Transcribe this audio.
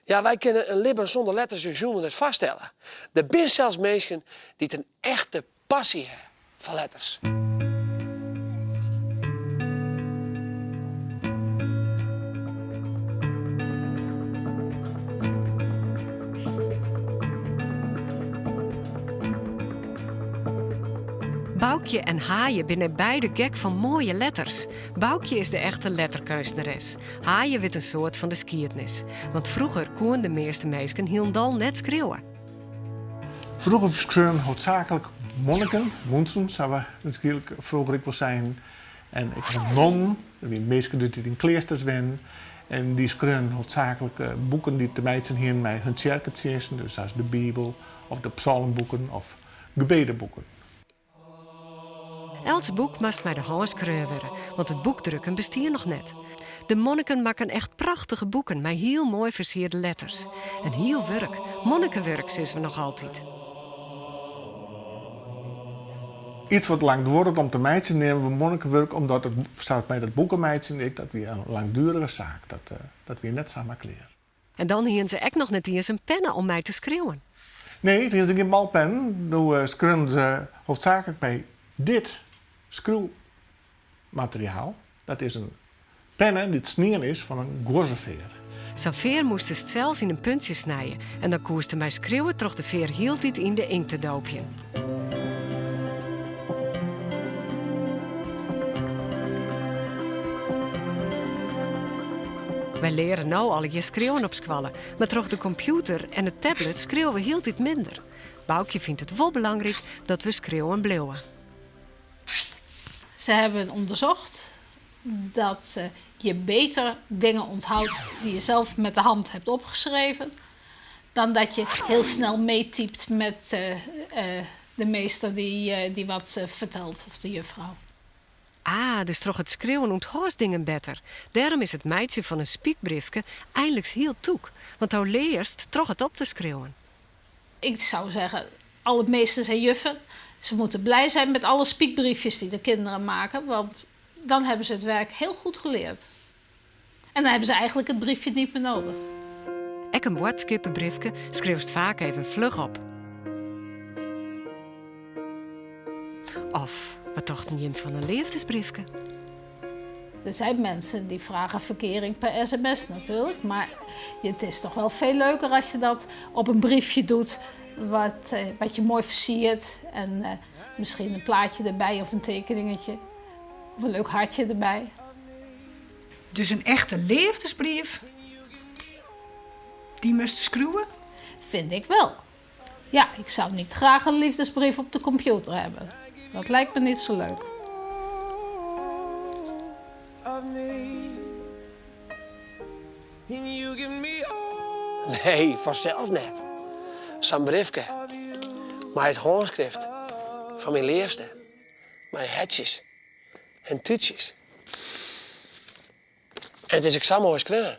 Ja, wy kinne in libben sûnder letters ús hielendal net foarstelle. Der binne sels minsken dy't in echte passy ha foar letters. Boukje en Haaije binne beide gek fan moaie letters. Boukje is de echte letterkeunstneres. Haaije wit in soad fan de skiednis. Want froeger koene de measte minsken hielendal net skriuwe. Froeger skreaunen hoofdzakelijk monniken, mûntsen, sa we wierskynlik froeger ek wol seinen. En ek nonnen, dat wiene minsken dy't yn kleasters wennen. En dy skreaunen hoofdzakelijk boeken dy't te meitsjen hienen mei hun tsjerketsjinsten, dus sa as de Bibel of de psalmboeken of gebedeboeken. Elts boek moast mei de hân skreaun wurde, want it boekdrukken bestie noch net. De monniken makken echt prachtige boeken mei hiel moai fersierde letters. In hiel wurk, monnikewurk sizze we noch altyd. Iets wat lang duorret om te meitsjen neame we monnikewurk omdat it sa mei dat boeken meitsjen ek, dat wie in langduerige saak, dat wie net samar klear. En dan hiene se ek noch net iens in penne om mei te skriuwen. Nee, toen hiene se gjin balpennen. Doe skreaunen se hoofdzakelijk mei dit skriuwmateriaal. Dat is in penne dy't snien is fan in guozzefear. Sa'n fear moastest sels yn in puntsje snije en dan koest dermei skriuwe troch de fear hieltyd yn de inkt te doopjen. Wy leare no allegear skriuwen op skoalle, mar troch de kompjûter en de tablet skriuwe we hieltyd minder. Boukje fynt it wol belangryk dat we skriuwen bliuwe. Ze hebben onderzocht dat je beter dingen onthoudt die je zelf met de hand hebt opgeschreven, dan dat je heel snel meetypt met de meester die, die wat vertelt of de juffrouw. Ah, dus troch it skriuwen ûnthâldst dingen better. Dêrom is it meitsjen fan in spykbriefke einliks hiel tûk, want do learst troch it op te skriuwen. Ik zou zeggen, alle meesters en juffen, ze moeten blij zijn met alle spiekbriefjes die de kinderen maken, want dan hebben ze het werk heel goed geleerd. En dan hebben ze eigenlijk het briefje niet meer nodig. Ek in boadskippebriefke skriuwst faak even fluch op. Of wat tochten jim fan in leafdesbriefke? Er zijn mensen die vragen verkering per sms natuurlijk. Maar het is toch wel veel leuker als je dat op een briefje doet. Wat, eh, wat je mooi versiert. En eh, misschien een plaatje erbij of een tekeningetje. Of een leuk hartje erbij. Dus in echte leafdesbrief, dy moatst skriuwe? Vind ik wel. Ja, ik zou niet graag een liefdesbrief op de computer hebben. Dat lijkt me niet zo leuk. Nee, fansels net. Sa'n briefke mei it hânskrift fan myn leafste, mei hertsjes en tútsjes. En it is ek sa moai skreaun.